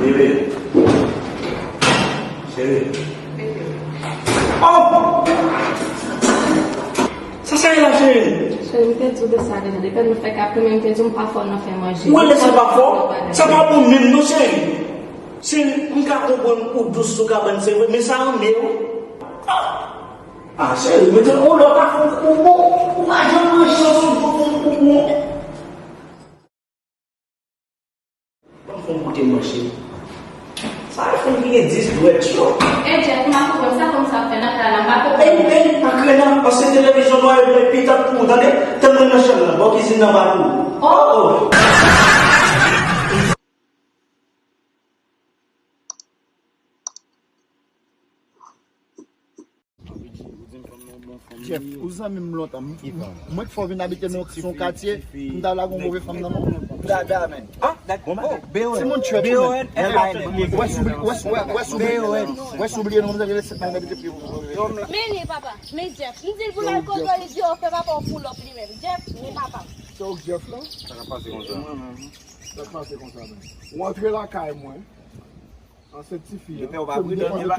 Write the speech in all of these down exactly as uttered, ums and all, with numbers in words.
Bebe. Cheri. Oh! Sa sa ye la, cheri? Cheri, m te di w de sa deja. Depi nou fè kaprè, men m te di w m pa fò nan fè manje. Ou wè lè sa pa fò? Sa pa bon menm non, cheri. Cheri, m ka konprann ou dous sou kabann, se vre, men sa anmè w. Ah! Ah, cheri, men te yon lòt afè ou bon. Ou pa janm manje yon sèl jou pou ou bon. Ban m fè yon kote manje. Sa fè m vire dis dwèt yo. E Jeff, m pa konprann sa kòmsa ap fè nan kay la, m pa konprann. Ey, ey, pa kriye nan, paske televizyon nou a yo vle pitant pou ou, tande? Tann mwen nan chanm nan, bò kizin nan pa pou ou. Oh! Oh! Jeff, ou zanmi m lontan. M- Mwen k fè w vin abite nan yon katye, m ta lage yon move fanm nan men w. Dada, men. Ah, dat- oh, Timoun trap ou menm. Wè si w bliye, wè si w bliye, wè si w bliye non, m ta rele sèt nan abite pri. Men li, papa, men Jeff. M di l pou l al kote Olivier, fè papa w pull up li menm. Jeff, men papa. Se ou k Jeff la? Sa k ap pase konsa? Sa k ap pase konsa menm? Ou antre lakay mwen. An se tifi an. Epa,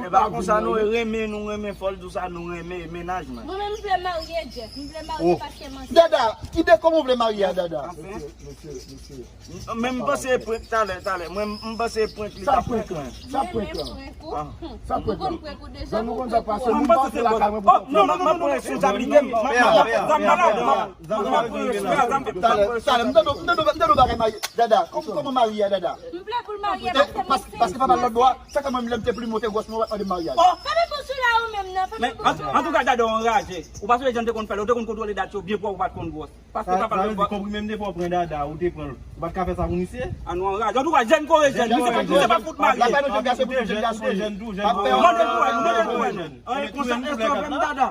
epa konsa nou renmen, nou renmen fò l di w sa, nou renmen mennaj mwen. Mwen menm m vle marye, Jeff. M vle marye paske m ansent. Dada, ki de kòman w vle marye a, Dada? Mesye, mesye, mesye. M- Men m panse e prank talè, talè. Mwen m panse e prank li t ap prank mwen. Sa prank lan. Sa prank lan. Sa prank lan. Ban nou konn sa k pase, moun pase lakay mwen pou... Oh, non, non, non, non, non, responsabilite m. M ap, m ap, m ap, m ap pran respè a, sa m fè. Talè, talè, m tande, m tande, m tande bagay marye. Dada, kòm- kòman marye a, Dada? M vle pou l marye paske m ansent. Paske papa lòt bò a, sa kè mwen lè m te pli monte gwòs mwen, w ap mande m maryaj. Oh! Fè men pou sou la ou menm nan, fè men pou sou la. Antouka, Dada, w anraje. Ou pa sonje jan m te konn fè l, ou te konn kontwole dat yo byen pwòp, ou pa t konn gwòs. Paske papa lòt bò. Konprime m te fè w pran Dada, ou te pran l. Ou pa t ka fè sa pou misye? A nou anraje. Antouka, jèn kouri jèn, misye pa fout marye. Lakay nou jèn gason pou jèn gason. Ou te jèn tou, jèn tou. Mande pou wè, mande pou wè. An e konsa, èske w fè m Dada?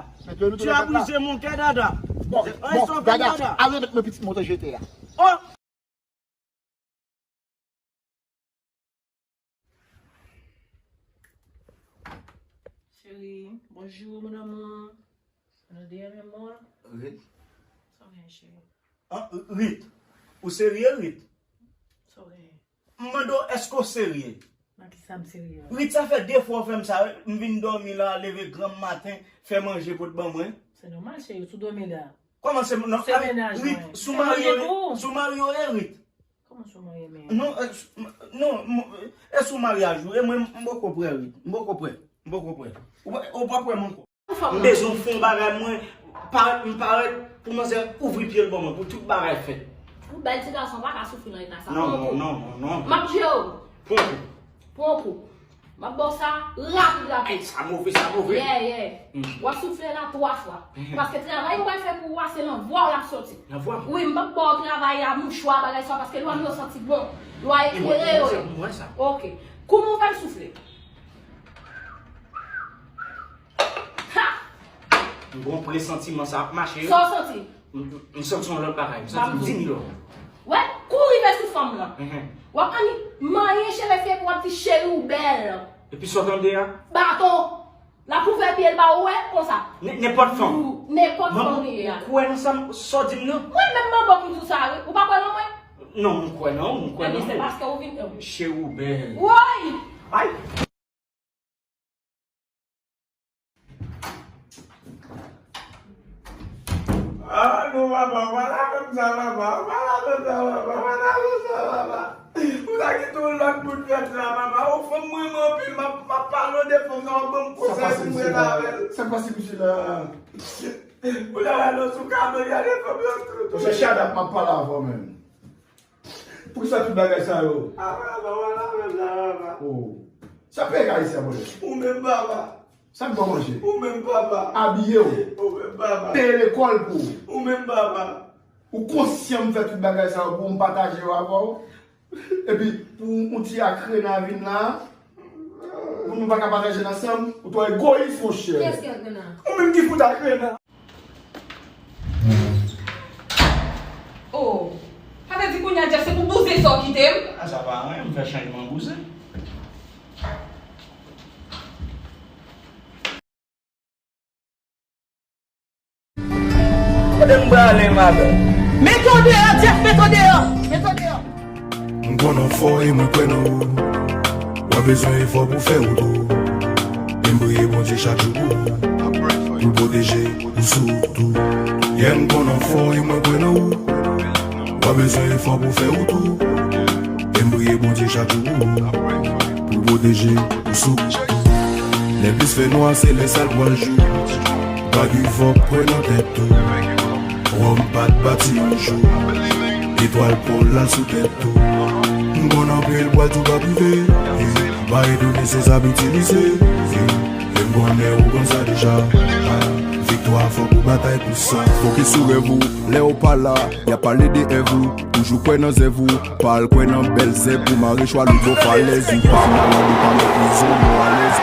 Tu as brisé mon cœur, Dada. Bon, bon, Dada, al remèt mwen pitit mwen te jete a. Oh! Cheri, bonjou, mon amour. Sa nou deyè menm mò a? Rit. Sa w genyen, cheri? Ah, Rit. Ou serye, Rit? Sa w genyen? M mande w, èske w serye? Nan ki sa m serye a? Rit, sa fè de fwa w fè m sa, wi. M vin dòmi la, leve granm maten, fè manje pot ban mwen. Se nòmal, cheri, ou tou dòmi la. Kòman se non? Se mennaj mwen. Rit, sou mari yo, sou mari yo, e Rit. Kòman sou mari yo, men? Non, e, s- m- non, m- e sou maryaj ou, e mwen, m poko prè, Rit. M poko prè. M poko prè. Ou pa- ou pa prè, mwen kwè. Fò m bezwen fè yon bagay, mwen, parèt, m parèt, pou manzè ouvri pye l ban mwen, pou tout bagay fèt. Ou bèl ti gason, pa ka soufri nan eta sa. Non, non, non, non. M ap jere w. Pran kou. Pran kou. M ap ba w sa rapid, rapid. Ay, sa move, sa move. Yeah, yeah. W ap soufle la twa fwa. Paske travay m pral fè pou ou a, se nan vwa w l ap soti. Nan vwa m? Wi, m p ap ba w travay a, mouchwa, bagay sa, paske lwa m yo santi bon. Lwa eklere yo ye. M wè sa. Ok. Kouman w fè l soufle? Ha! M gon presantiman sa ap mache, wi. Sa w santi? M- m- m santi yon lòt bagay. M santi m di mil lò. Wè, kou rive sou fanm lan. W ap annik manyen cheve fye pou w ap di cheri ou bèl. Epi sa w tande a? Baton. L ap ouvè pye l ba ou, wè, konsa. Nenpòt fanm. Nenpòt fanm li ye a. Ou kwè nan sa m- sa w di m nan? Mwen menm manbo ki di w sa, wi. Ou pa kwè nan mwen? Non, m kwè nan ou, m kwè nan ou. Ebyen, se paske ou vin. Cheri ou bèl. Woy! Ay! Ah non, papa, ou pa ta fè m sa, papa, ou pa ta fè m sa, papa, ou pa ta fè m sa, papa. Ou ta kite yon lòt moun fè m sa, papa. Ou fanm mwen renmen anpil, m ap, m ap pale w de fanm nan, w ap ban m konsèy pou m rete avè l. Sa k pase, mesye la? Ou ta wè non sou kabann, gade fanm yo tou, tou. Monchè, shut up, m ap pale avè w menm. Poukisa tout bagay sa yo? Apa, apa, apa, apa, apa. Oh. Sa peye ka isi a, monchè? Ou menm, papa. Sa k ba w manje? Ou menm, papa. Abiye w? Ou menm, papa. Peye lekòl pou w? Ou menm, papa. Ou konsyan m fè tout bagay sa yo pou m pataje yo avè w? Epi pou yon ti akrena vin la, pou nou pa ka pataje l ansanm, ou twò egoyis, monchè. Kiyès ki akrena? Ou menm ki fout akrena. Oh, sa vle di kounye a Jeff se pou bouzen sa w kite m? A, sa pa anyen, m fè chanjman bouzen. Kote m prale, madanm? Mete w deyò, Jeff, mete w deyò, mete w deyò. M konn ou fò e mwen kwè nan ou. Pa bezwen efò pou fè ou tou. E m priye Bondye chak jou pou ou, pou l pwoteje ou sou tou. Yeah, m konnen w fò e mwen kwè nan ou. Pa bezwen efò pou fè ou tou. E m priye Bondye chak jou pou ou, pou l pwoteje ou sou tou. Lè plis fè nwa, se lè sa l pral jou. Pa give up, kwè nan tèt ou. Wòm pa t bati yon jou. Etwal pòl la sou tèt ou. M konn anpil pral tou pa prive. Pa etone se sa m itilize. E m konnen ou konn sa deja. Viktwa fòk ou batay pou sa. Fokis sou rèv ou, lè ou pa la, y ap pale de èv ou. Toujou kwè nan zèv ou, pa al kwè nan bèl zèb pou mare chwal ou bò falèz. Ou pa fin al nan depi nan prizon, bò alèz.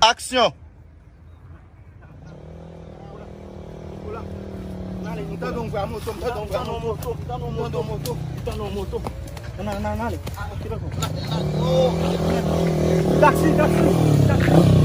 Aksyon! Taksi, taksi, taksi.